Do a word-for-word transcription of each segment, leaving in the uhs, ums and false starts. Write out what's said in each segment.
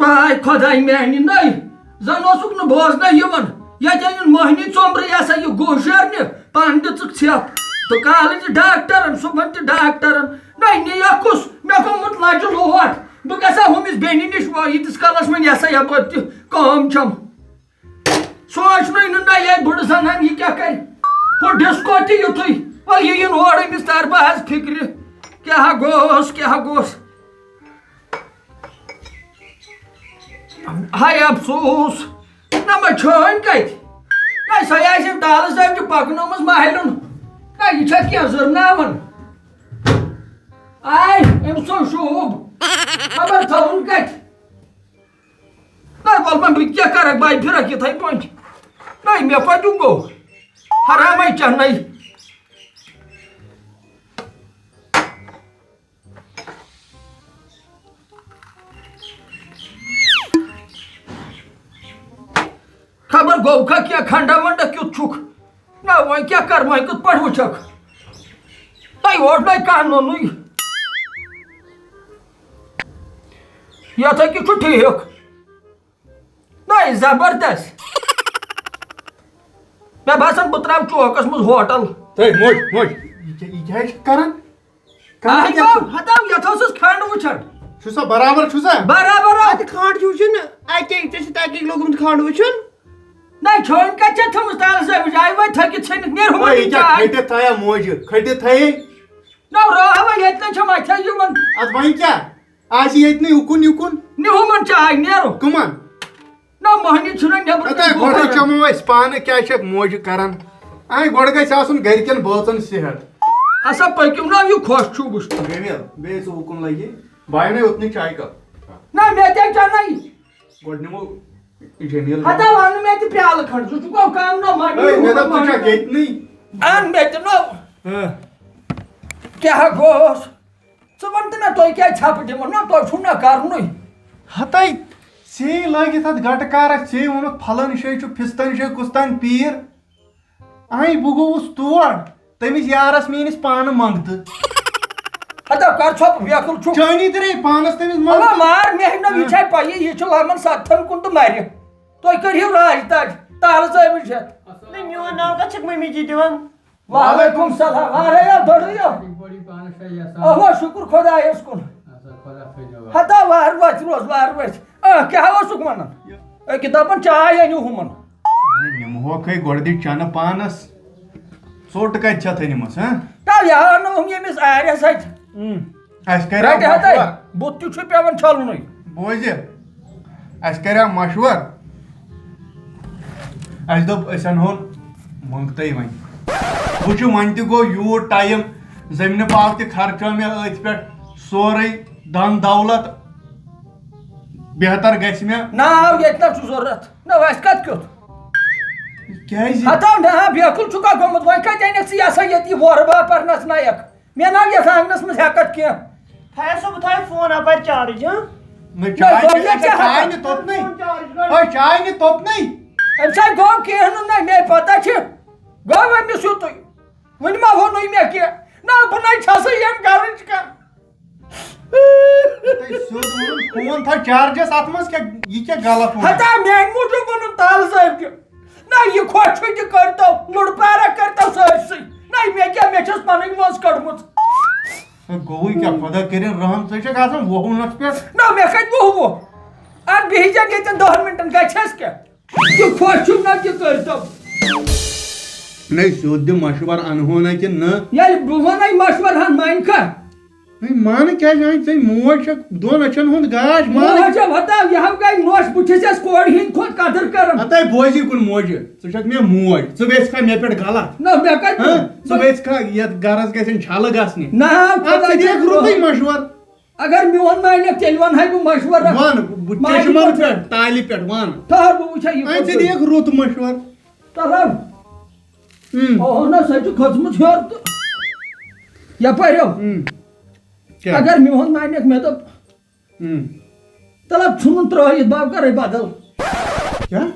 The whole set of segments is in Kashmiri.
آے خۄداے میٛانہِ نٔے، زَن اوسُکھ نہٕ بوزنَے یِوان۔ ییٚتہِ أنِن مۄہنی ژوٚمبرٕ، یہِ ہسا یہِ گُہہ شیرنہِ، پَن دِژٕکھ ژھٮ۪پھ۔ تہٕ کالہٕ تہِ ڈاکٹرَن، صُبحَن تہِ ڈاکٹرَن۔ نٔے نِیَکھ کُس؟ مےٚ گوٚمُت لَجہِ لوٹ۔ بہٕ گژھٕ ہا ہُمِس بیٚنہِ نِش، وۄنۍ ییٖتِس کالَس وۄنۍ یہِ ہسا یَپٲرۍ تہِ کٲم چھَم۔ سونٛچنُے نہٕ نہ یہِ بٕڑٕ زنان یہِ کیٛاہ کرِ۔ ہُہ ڈِسکو تہِ یُتھُے، وَلہٕ یہِ یِن اورٕ أمِس تَرِ بہٕ حظ فِکرِ۔ کیٛاہ گوٚوس، کیٛاہ گوٚوس؟ ہاے افسوس، نہ مےٚ چھٲنۍ کَتہِ؟ نہ سۄ آسہِ أمۍ ٹالہٕ زٲوجہِ پَکنٲومٕژ مَہرِیُن۔ نہ یہِ چھا کینٛہہ زٕرناوان؟ آے أمۍ سُنٛد شوٗب خبر تھاوُن کَتہِ؟ نہ، وَلہٕ وۄنۍ بہٕ کیٛاہ کَرَکھ، بہٕ آیہِ پھِرَکھ یِتھَے پٲٹھۍ۔ نہ، مےٚ کَتیُک گوٚو؟ حرامَے چَنَے۔ خبر گوٚو کھا کینٛہہ، کھنٛڈا ونٛڈا کیُتھ چھُکھ؟ نہ، وۄنۍ کیٛاہ کَرٕ، وۄنۍ کِتھ پٲٹھۍ وٕچھَکھ؟ تۄہہِ اوس نَے کانٛہہ نوٚنُے۔ یَتھ ہا کہِ چھُ ٹھیٖک۔ نہ، زبردست۔ مےٚ باسان، بہٕ ترٛاوٕ چوکس منٛز ہوٹل۔ تُہۍ موج، موج، یہِ کیٛاہ، یہِ کیٛاہ چھِ کران؟ کران اہن کیٛاہ گوٚو، چھِ؟ ہتاو، یتھ اوسُس کھنٛڈ وٕچھان۔ چھُ سا برابر، چھُ سا؟ برابر آو۔ اَتہِ کھنٛڈ ہیوٗ چھُنہٕ اَتے، ژےٚ چھُ تَتہِ لوٚگمُت کھنٛڈ وٕچھُن۔ نہ، چھٲنۍ کتہِ چھےٚ تھٲمٕژ تالہٕ زٲوِج؟ آیہِ وۄنۍ تھٔکِتھ ژھٔنِتھ، نیرٕ ہُہ ہے، وۄنۍ یہِ کیٛاہ چاے۔ کھٔٹِتھ تھایہ موجہِ؟ کھٔٹِتھ تھایے؟ نہ، راہ وۄنۍ ییٚتہِ نَے چھےٚ مَتھِ یِوان۔ اَدٕ وۄنۍ کیٛاہ؟ آسہِ ییٚتہِ نٕے اُکُن یُکُن۔ نِہُمن چاے نیرو۔ کٕمن؟ نہ، مۄہنی چھُنہ نیٚبرٕ اَدٕ کنہِ ہَے، گۄڈَے گُپن۔ چَمو أسۍ پانہٕ، کیٛاہ چھَکھ موجہِ کران؟ اَے، گۄڈٕ گژھِ آسُن گرِکٮ۪ن بٲژَن صحت۔ ہسا پٔکِو نہ، یہِ خۄش چھُ وٕچھُن۔ جمیل، بیٚیہِ ژٕ اُکُن لگہِ۔ بہٕ آیہِ نَے اوٚتنٕے چایہِ کپ۔ نہ، مےٚ تہِ چَنَے۔ گۄڈٕ نِمو جمیل۔ ہتا وَن مےٚ تہِ پیالہٕ کھنٛڈ، ژٕ چھُکھ کم نہ مۄہنی ہے، مےٚ دوٚپ، ژٕ چھَکھ ییٚتہِ نٕے۔ اَن مےٚ تہِ نہ۔ ہہ۔ کیٛاہ گوٚوس؟ ژٕ وَن تہٕ مےٚ، تۄہہِ کیٛازِ ژھٮ۪پہٕ دِمو؟ نہ، تۄہہِ چھُو نہ کَرنُے۔ ہَتَے، ژےٚ لٲگِتھ اَتھ گَٹہٕ کارَس، ژےٚ ووٚنُتھ پھلٲنۍ جایہِ چھُ، فِستٲنۍ جایہِ، کُستام پیٖر۔ اَہَے، بہٕ گوٚوُس تور، تٔمِس یارَس میٛٲنِس پانہٕ منٛگتہٕ۔ ہَتہ، کَر ژھۄپہٕ، بیقٕل چھُکھ۔ چٲنی تہِ رے پانَس تٔمِس منٛگتہٕ۔ اَوا، مار مےٚ ہیٚکہِ نہ، یہِ ہاں۔ چھےٚ پَیی، یہِ چھُ لَمان سَتتھَن کُن تہٕ مَرِ۔ تُہۍ کٔرِو راج تاج، تالہٕ زٲوِج ہٮ۪تھ۔ نہ، میون ناو کَتھ چھَکھ مٔمی جی دِوان؟ وعلیکم سلام۔ وارے یا دۄڑے یا۔ بڑی پانس چھا یژھان؟ اہو، شکر خدایس کُن۔ اچھا، خدا تھٲینو۔ ہتا وار وتھ روز، وار وتھ۔ آ، کیٛاہ اوسُکھ ونان؟ اے، کہِ دپان چاے أنِو ہُمن۔ ہے، نِمہوکھ ہے گۄڈٕ دِ چنہٕ پانس۔ ژوٚٹ کتہِ چھتھ أنمٕژ، ہہ؟ تَو یہِ ہاو نہٕ ہُم ییٚمِس آرٮ۪س اتھِ۔ اۭں۔ اَسہِ کریٛاو رٹہِ ہا تۄہہِ؟ مشورٕ۔ بُتھ تہِ چھُ پٮ۪وان چھلنُے۔ بوزِ، اَسہِ کریٛاو مشورٕ۔ اَسہِ دوٚپ، أسۍ اَنہون منٛگتَے وۄنۍ۔ وٕچھِو، وۄنۍ تہِ گوٚو یوٗت ٹایم، زٔمیٖنہٕ باو تہِ خرچو مےٚ أتھۍ پٮ۪ٹھ، سورُے دَن دولت بہتر گژھِ مےٚ۔ نہ، آو ییٚتہِ نہ چھُ ضروٗرت۔ نہ، اَسہِ کَتھ کیُتھ؟ کیٛازِ؟ ہتا نہ، بیکُل چھُکھا گوٚمُت؟ وۄنۍ کَتہِ اَنَکھ ژٕ یہِ ہسا یَتھ یہِ وۄرٕ باپَر نَژنایَکھ؟ مےٚ نہ یَتھ آنٛگنَس منٛز ہٮ۪کَتھ کینٛہہ۔ فیض صٲب، بہٕ تھاوٕ فون اَپٲرۍ چارٕج، ہاں؟ نہ، نہ، چاے گوٚو نہٕ، یہِ کیٛاہ چاے ہٮ۪کَتھ؟ نہٕ توٚتنٕے۔ فون چارٕج کَر۔ ہے، چاے نہٕ توٚتنٕے۔ أمۍ سۭتۍ گوٚو کینٛہہ نہٕ، نہ، مےٚ پَتہ چھِ۔ گوٚو أمِس یُتُے۔ وۄنۍ ما ووٚنُے مےٚ کینٛہہ؟ نہ، بہٕ نَے چھَسٕے ییٚمہِ گَرٕچ کانٛہہ۔ تۄہہِ سیوٚد ووٚنُم، فون تھاو چارجَس، اَتھ منٛز کیٛاہ، یہِ کیٛاہ غلط ووٚن؟ ہتا میٛانہِ موٗجوٗب ووٚنُم تالہٕ صٲب تہِ۔ نہ، یہِ خۄش چھُ تہِ کٔرۍتو، لُڑٕ پارہ کٔرۍتو سٲرسٕے۔ نہ، مےٚ کیٛاہ، مےٚ چھَس پَنٕنۍ وٲنٛس کٔڑمٕژ۔ ہے، گوٚوُے کیٛاہ، خۄدا کٔرِنۍ رحم، ژٕ چھَکھ آسان وُہَس پٮ۪ٹھ۔ نہ، مےٚ کَتہِ وُہ وُہ؟ اَدٕ بِہِی زٮ۪ن ییٚتٮ۪ن دَہَن مِنٹَن، گژھِ حظ کیٛاہ؟ تہِ خۄش چھُم نہ تہِ کٔرۍتو۔ نَے، سیوٚد دِ مَشوَر، اَنہون نہ کِنہٕ نہ؟ ییٚلہِ بہٕ وَنَے مَشوَر ہَن مانہِ کھا؟ ہے، مانہٕ کیٛازِ؟ وۄنۍ ژےٚ موج چھکھ دۄن أچھن ہُنٛد گاش، مانہٕ۔ موج ہا وۄتاو، یہِ ہا گٔے نوٚش، بہٕ چھُس یَس کورِ ہِنٛدۍ کھۄتہٕ قدٕر کران۔ ہَتَے بوزی کُن موجہِ، ژٕ چھکھ مےٚ موج، ژٕ ویژھکھا مےٚ پٮ۪ٹھ غلط؟ نہ، مےٚ کَتہِ ہہ؟ ووٚن؟ ژٕ ویژھکھا یَتھ گَرَس گژھن چھلہٕ گژھنہِ؟ نہ، اَدٕ خۄدا ژٕ دِیَکھ دِیِن رُتُے رحم۔ مَشوَر۔ اگر میون مانیکھ، تیٚلہِ وَنہٕ ہا بہٕ مَشوَر۔ وَن، بہٕ مانہِ کیٛاہ چھِ مَنٛدٕ پٮ۪ٹھ، تالہِ پٮ۪ٹھ وَن۔ ٹھہر، بہٕ وٕچھِ ہا یہِ اَے، ژٕ کوٚت دِیَکھ رُت مَشوَر۔ تَلہٕ۔ اۭں۔ اوہ، نہ، سۄ چھِ کھٔژمٕژ ہیوٚر تہٕ یَپٲرۍ ہیوٚر۔ اۭں۔ کیٛاہ؟ اگر میون مانیکھ، مےٚ دوٚپ، اۭں۔ تَلہٕ ژھُنُن ترٛٲیِتھ، بہٕ کَرَے بدل۔ کیٛاہ؟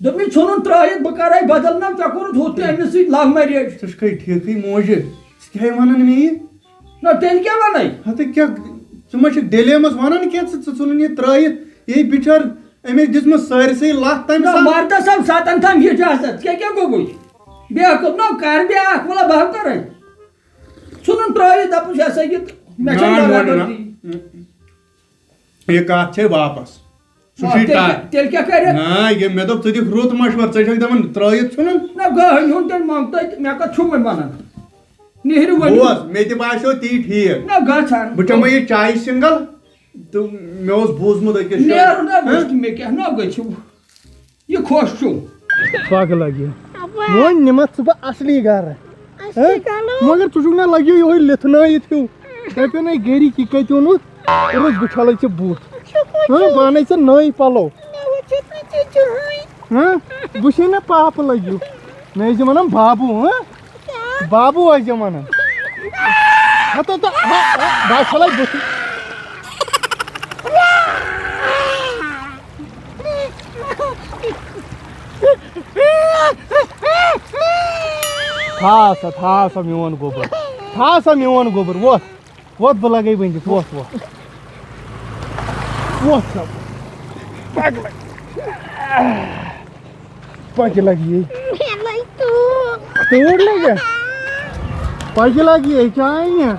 دوٚپمَے ژھُنُن ترٛٲیِتھ، بہٕ کَرَے بدل۔ نہ، ژےٚ کوٚرُتھ ہُتھ تہِ أمِس سۭتۍ love marriage۔ ژٕ چھُکھَے ٹھیٖکھٕے موجہِ، ژٕ کیٛاہ وَنان مےٚ یہِ؟ نہ، تیٚلہِ کیٛاہ وَنَے؟ ہَتہٕ کیٛاہ، ژٕ ما چھُکھ ڈیلیمَس وَنان کینٛہہ؟ ژٕ، ژٕ ژھُنُن یہِ ترٛٲیِتھ، یے بِچٲر، أمِس دِژمٕژ سٲرسٕے لَتھ تَمہِ نہ، ساتہٕ۔ مردس آو ستن تام اجازت، ژےٚ کیٛاہ گوٚوُے؟ بیٛاکھ کوٚر، نہ، کر بیٛاکھ، وَلہٕ بہٕ ہا کَرَے۔ ژھُنُن ترٛٲوِتھ، دَپُس، یہِ ہسا یہِ، مےٚ چھَنہٕ نہ، نہ، نہ۔ برابردی۔ یہِ کَتھ چھے واپس۔ سُہ آ، چھُے تیٚلہِ ٹاے۔ کیٛاہ، تیٚلہِ کیٛاہ کَرِ؟ نہ، یہِ مےٚ دوٚپ، ژٕ دِکھ رُت مشوَرٕ، ژٕ چھَکھ دَپان ترٛٲوِتھ ژھُنُن۔ نہ، گاہَن ہُنٛد تیٚلہِ منٛگتَے تہٕ مےٚ کَتھ چھُو وۄنۍ وَنان؟ نیٖرِو ؤنِو۔ بوز، مےٚ تہِ باسیو تی ٹھیٖک۔ نہ، گژھ ہا۔ بہٕ چٮ۪مہٕ یہِ چاے single۔ تہٕ مےٚ اوس بوٗزمُت أکِس جایہِ۔ نیرُن ہا، ہہ؟ وٕچھ مےٚ کیٛاہ نوٚو گٔے چھُ۔ یہِ خۄش چھُ۔ پَگہٕ لَگہِ۔ اَپٲرۍ۔ وۄنۍ نِمَتھ ژٕ بہٕ اَصلی گَرٕ۔ اَصلی ہہ؟ گَرٕ۔ مگر ژٕ چھُکھ نہ لَگیو یِہوٚے لِتھنٲیِتھ ہیوٗ۔ دَپیو نَے گَرِکۍ یہِ کَتہِ اوٚنُتھ؟ روٚس بہٕ چھَلَے ژےٚ بُتھ۔ ژٕ کُس ہہ، چھُکھ؟ بہٕ اَنَے ژےٚ نٔے پَلو۔ مےٚ وٕچھِتھ نہٕ ژےٚ چھُہٕے۔ ہہ؟ بہٕ چھُسے نہ پاپہٕ لَگیو۔ مےٚ ٲسۍ زِ وَنان بابوٗ، ہہ؟ بابوٗ ٲسۍ زِ وَنان۔ ہَتو تہٕ، ہہ، ہہ، بہٕ ہا چھَلَے بُتھِ۔ تھاو سا، تھاو سا میون گوٚبُر۔ تھاو سا میون گوٚبُر۔ وۄتھ۔ وۄتھ، بہٕ لَگَے ؤنِتھ۔ وۄتھ، وۄتھ۔ وۄتھ سا۔ پَکھ لَگ۔ پَکہِ لَگہِ یے۔ مےٚ لَگہِ تۭر۔ تۭر لَگہِ؟ پَکہِ لَگہِ یے، چاے نہِ۔ مےٚ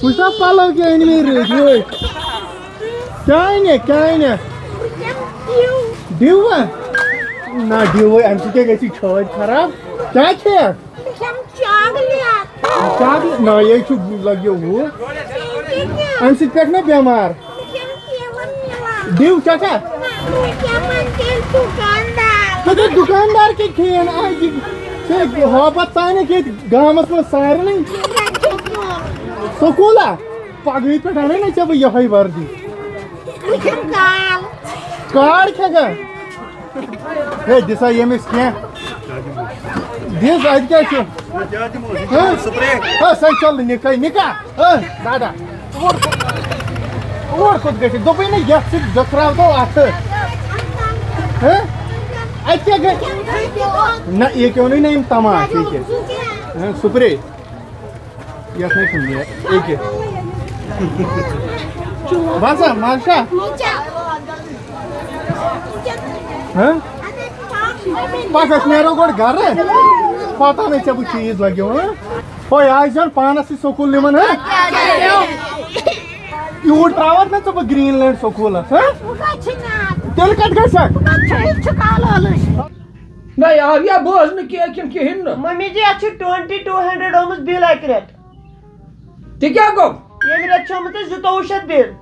وٕچھ سا پَلو کیٛاہ أنۍ مےٚ رٔٹۍ وٲتۍ۔ چاے نہِ، چاے نہِ۔ بہٕ کھٮ۪مہٕ ڈِو۔ ڈِو ہا؟ نہ، ڈِو ہے، اَمہِ سۭتۍ کیٛاہ گژھِ چھٲتۍ خراب؟ کیٛاہ کھیٚیَکھ؟ بہٕ کھٮ۪مہٕ چاکلیٹ۔ چاکلیٹ؟ نہ، یے چھُ لَگیو ہُہ۔ اَمہِ سۭتۍ پٮ۪ٹھ مےٚ بٮ۪مار۔ ڈِو چکھا؟ ژٕ دُکاندار کہِ کھیٚیَن اَتہِ؟ ژےٚ ہاپت ژانٮ۪کھ ییٚتہِ گامَس منٛز سارنٕے؟ سکوٗلا؟ پگہٕے پٮ۪ٹھ اَنَے نہ ژےٚ بہٕ یِہوٚے وردی۔ کاڈ کھٮ۪کھا؟ ہے، دِ سا ییٚمِس کینٛہہ۔ دِس، اَتہِ کیٛاہ چھُ؟ ہہ؟ سپرے۔ ہہ، سۄ چل نہٕ نِکاح، نِکاح۔ ہہ، دادا۔ اور کوٚت، اور کوٚت گٔژھِتھ؟ دوٚپُے نہ، یَتھ سۭتۍ دٔکھراو تو اَتھٕ۔ ہہ؟ اَتہِ کیٛاہ گٔے؟ نہ، ییٚتہِ اوٚنُے نہ أمۍ تماش، ییٚتہِ۔ ہہ، سپرے۔ یَتھ نَے چھُنہٕ یہِ۔ ییٚکیٛاہ۔ باسا، مَزٕ چھا؟ ہہ؟ پَکھ، أسۍ نیرو گۄڈٕ گَرٕ۔ پَتہٕ اَنَے ژےٚ بہٕ چیٖز لَگیو، ہہ؟ ہو، یہِ آسہِ زَن پانَس سۭتۍ سکوٗل نِوان، ہہ؟ یوٗرۍ ترٛاوَتھ نہ ژٕ بہٕ گرٛیٖن لینڈ سکوٗلَس، ہہ؟ تیٚلہِ کَتہِ گژھکھ؟ نہ، یہِ آو یا بوزنہٕ کینٛہہ کِنہٕ کِہیٖنۍ نہٕ؟ مٔمی جی، اَتھ چھِ twenty two hundred آمٕژ بِل اَکہِ رٮ۪تہٕ۔ تہِ کیٛاہ گوٚو؟ ییٚمہِ رٮ۪تہٕ چھِ آمٕژ اَسہِ زٕتووُہ شیٚتھ بِل۔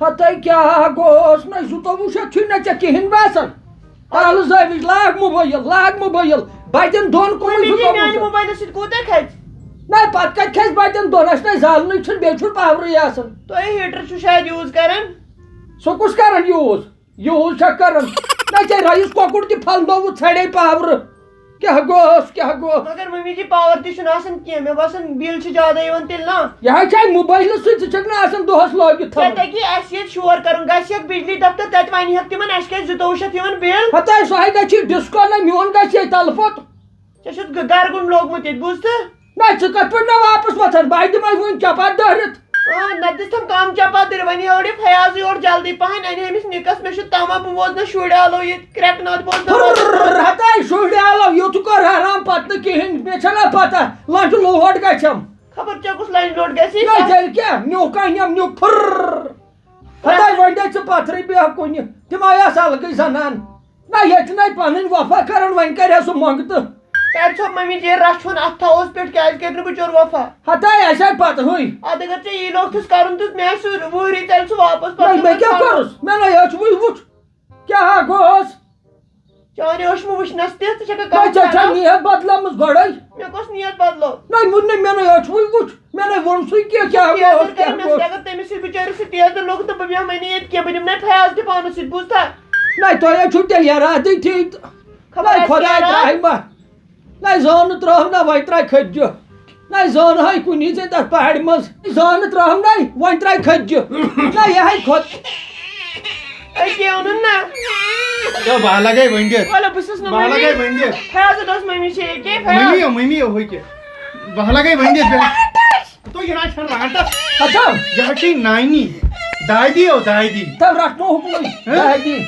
ہَتَے کیٛاہ گوٚوس نہ، زٕتووُہ شیٚتھ چھُے نہ ژےٚ کِہیٖنۍ باسان۔ اَہلٕ زٲوِج، لاگ موبایِل، لاگ موبایِل۔ بَتٮ۪ن دۄن کُمٕے مٔمی جی، زٕتووُہ میٛانہِ شیٚتھ؟ موبایلہٕ سۭتۍ کوٗتاہ کھَسہِ؟ نہ، پَتہٕ کَتہِ کھَسہِ بَتٮ۪ن دۄن؟ اَسہِ نَے زالنٕے چھُنہٕ، بیٚیہِ چھُنہٕ پاورٕے آسان۔ تۄہہِ ہیٖٹر چھُو شاید یوٗز کَران۔ سُہ کُس کَران یوٗز؟ یوٗز چھا کران؟ نہ ژےٚ رایِس کۄکُر تہِ پھلنووُتھ، ژھڑے پاورٕ۔ کیٛاہ گوٚوس، کیٛاہ گوٚو؟ مگر مٔمی جی، پاور تہِ چھُنہٕ آسان کینٛہہ۔ مےٚ باسان، بِل چھِ زیادَے یِوان تیٚلہِ نا۔ یہِ حظ چھِ اَمہِ موبایلہٕ سۭتۍ، ژٕ چھَکھ نہٕ آسان دۄہَس لٲگِتھ ژےٚ تھاوان۔ تَگی اَسہِ ییٚتہِ شور کَرُن، گژھِ یَکھ بجلی دفتر، تَتہِ وَنہِ ہَکھ تِمَن، اَسہِ کیٛازِ زٕتووُہ شیٚتھ یِوان بِل؟ ہَتہٕ حظ، سۄ ہے گژھِ ڈِسکو نہ، میون گژھِ ییٚتہِ تَلہٕ پوٚت۔ ژےٚ چھُتھ گہ-، گرٕ کُن لوگمُت ییٚتہِ، بوٗزتھٕ؟ نہ، ژٕ کتھ پٲٹھۍ مےٚ واپس وۄتھان؟ بہٕ ہا دِمے وُنہِ چپاتھ دٲرِتھ۔ آ، نتہٕ دِژ تٔمۍ کم چپاتھ دٲرِتھ۔ وۄنۍ یورٕ یہِ فیاض یور جلدی پہن، انے أمِس نِکس، مےٚ چھُ تمہ، بہٕ بوزنہٕ شُرۍ آلو ییٚتہِ کرٛٮ۪کناد بوزنہٕ۔ پھُر، ہتاے شُرۍ آلو، یوٚت کر حرام پتہٕ نہٕ کِہیٖنۍ، مےٚ چھےٚ نہ پتہ، لنجہِ لوہٹ گژھٮ۪م۔ خبر ژےٚ کُس لنجہِ لوہٹ گژھی؟ نہ، تیٚلہِ کیٛاہ؟ نیوٗ کانٛہہ نیوٗ پھُر۔ ہتاے وۄنۍ دے ژٕ پتھرٕے بیٚہہ کُنہِ، تِم آیہِ آسہٕ الگٕے زنان۔ نہ، ییٚتہِ چھُنہٕ اَتہِ پنٕنۍ وفا کران، وۄنۍ کرِ ہا سُہ منٛگتہٕ۔ کرِ سا مٔمی جی رچھُن اتھ تھاوس پٮ۪ٹھ، کیازِ کرِ نہٕ بہٕ چور وفا؟ ہتاے، اسہِ آیہِ پتہٕے۔ ادٕ اگر ژےٚ یی لوٚگتھس کرُن تہٕ مےٚ آسہِ وُہری تیٚلہِ سُہ واپس نہ، پتہٕ مےٚ کیٛاہ کرُن۔ کوٚرُس؟ مےٚ نہ حظ چھُ وُنہِ وُچھ۔ کیٛاہ ہا گوٚوس؟ چانہِ ٲشمہٕ وٕچھنس تہِ، ژٕ چھکھا نہ، کتھ ژےٚ چھا کران؟ نیت بدلٲمٕژ گۄڈے؟ مےٚ کۄس نیت بدلٲو؟ نہ، وُنہِ نہٕ، مےٚ نہ حظ چھُ وُنہِ وُچھ۔ مےٚ نَے ووٚن سُے کینٛہہ، کیٛاہ تیزر گوٚو، کَرِ کیٛاہ مےٚ سۭتۍ، گوٚو؟ اگر تٔمِس سۭتۍ بِچٲرِس سۭتۍ تیزر لوٚگ تہٕ بہٕ بیٚہمَے نہٕ ییٚتہِ کینٛہہ، بہٕ نِمہٕ نَے فیاض تہِ پانَس سۭتۍ، بوٗزتھا؟ نَے، تۄہہِ حظ چھُو تیٚلہِ یَرادٕے ٹھیٖک تہٕ خبر نَے آسہِ خۄداے کیٛاہ ترٛاوِ ما۔ نَے زٲنہٕ ترٛٲو نہ، وۄنۍ ترٛاوِ کھٔتجہِ۔ نَے زٲنہٕ ہاے کُنی ژےٚ تَتھ پہاڑِ منٛز۔ زٲنہٕ ترٛٲو نَے، وۄنۍ ترٛاوِ کھٔتجہِ۔ نَے یہِ ہاے خۄد۔ أکے اوٚنُن نا۔ یو، بہٕ لگے ؤنِتھ۔ وَلہٕ بہٕ چھُس نہٕ بہٕ مٔمی۔ لگے ؤنِتھ۔ فیاضن اوس مٔمی چھے أکے فیاض۔ مٔمی، مٔمی، ہُہ کہِ۔ بہٕ لگے ؤنِتھ۔ تُہۍ یہِ نہ چھَنہٕ رانٛٹَس۔ ہَتہٕ۔ یہِ حظ چھے نانی۔ دادی او دادی۔ تب رٹنو حکمٕے۔ ہہ؟ دادی۔